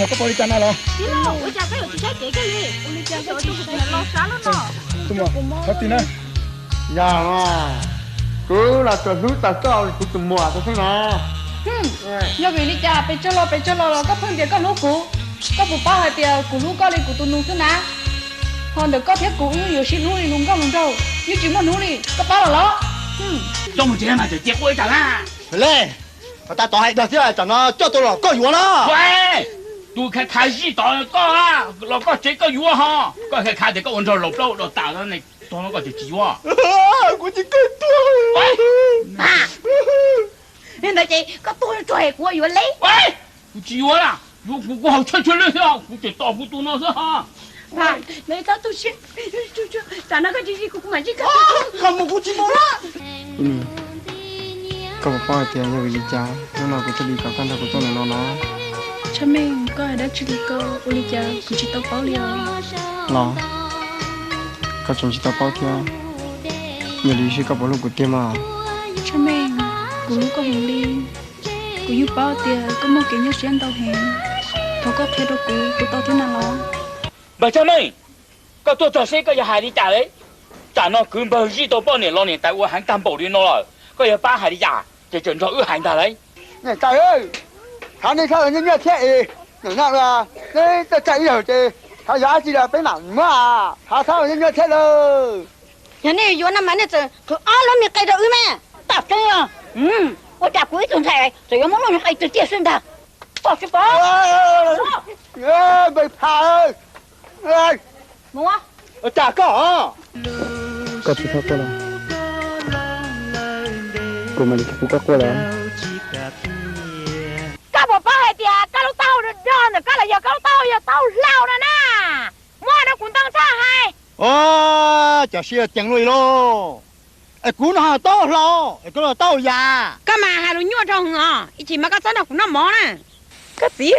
Koj pom li cas na los? Tij laug, ua cas koj yuav tsis saib kev kiag li? Ua li cas koj tsis saib los sab lub no? Tus muam, thov txim na. Yog, kuv los tsuas hlub txog koj li kuv tus muam xwb na. Yog vim li cas pes tsawg los pes tsawg los los koj pheej tias koj hlub kuv? Koj puas paub hais tias kuv hlub koj li kuv tus nus xwb na? Ho ntawm koj thiab kuv wb yuav sib hlub li hluas nkauj hluas nraug, yeej tsis muaj hnub li, koj paub los los? Coj mus tsev mas tseem cia quaj ib tsam na. Lej, ho tas tod hais dag thiab, tsam no coj tau los koj yuav na. Tus khav khav zij tod koj los koj tsev koj yuav ho. Koj khav khav tias koj ua nraug laus plaub daus tas, tog no koj tseem tsis yuav. Kuv tsis kawg tuag. Ntawd ces koj tuag tsuag kuv yuav li. Kuv tsis yuav na, yuav kuv kuv haus tshaj tshaj lej xwb, kuv tseem tos kuv tus no xwb ho. Txhob tu siab, tsam no koj tsis zij kuv kuv mam zij koj. Koj mus kuv tsis mus na. Koj puas paub hais tias yog vim li cas hnub no kuv thiaj li kom koj nrog kuv tuaj ntawm no no? Tshaj meej, koj hais dab tsi li koj, ua li cas kuv tsis tau paub li os? Los, koj tseem tsis tau paub thiab, yog li seb koj puas hlub kuv tiag mas? Tshaj meej, kuv hlub koj heev li. Kuv yeej paub tias koj muaj kev nyuaj siab ntau heev. Thov koj qhia rau kuv, kuv tau thiab na los? Npawg Tshaj Meej, koj tuaj txog seb koj yuav hais li cas li. Tsam no kwv npawg zij tau poj niam los niam tais ua heev tag npaum li no lawm, koj yuav pab hais li cas ces tseem nrog wb hais ntag lauj. Niam tais, thov nej txhob ua nyuaj nyuaj thiab es, nim no neb tuaj txog ib zaug ces thov yog dab tsi los peb mam muab, thov txhob ua nyuaj nyuaj thiab lauj. Yog nej yuav no mas nej txawm qhwv ob lub me qe rau wb mas. Tam tseeb os, ua cas kuv ib tug ntxhais txawm yuav muab lub me qe tiag tiag xwb ntag. Pom tsis pom? Npawg Pha, ua cas koj? Koj tsis txhob quaj los, kuv mam li pub koj quaj los. Koj puas paub hais tias koj lub taub hau dog dog ntawm koj los yog koj lub taub hau yog taub hau hlau no na? Muab rau kuv ntoo tshaj hais. Os, cov siab ceev luaj li lauj. Es kuv no taub hau hlau es koj los taub hau yas? Koj mas hais lus nyuaj dhau heev os, ib chim mas koj txhob nrog kuv noj mov na. Koj txiv,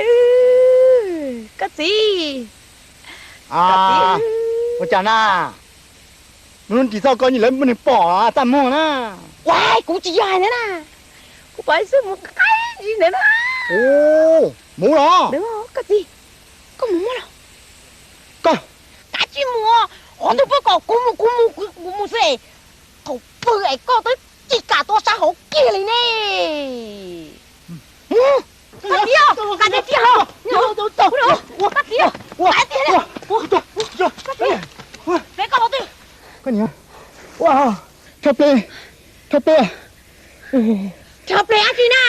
koj txiv, koj txiv. Ua cas na? Hnub ris txoj koj nyiam lawv muaj neeg pom txaj muag na. Ua, kuv tsis yog hais ntawd na. Kuv pom ib tug mus qaib zis ntawd na. Mus los? Koj txiv, koj mus muab los. Koj, kav tsij mus, qhov twg puab kom kuv mus kuv mus, kuv mus xwb. Thaum pw es koj twb ci kam tuaj sab hauv kiag li ne. Koj txiv, koj txiv, koj txiv, koj txiv, koj txiv, koj txiv. Tshaj plig, tshaj plig. Tshaj plig dab tsi na?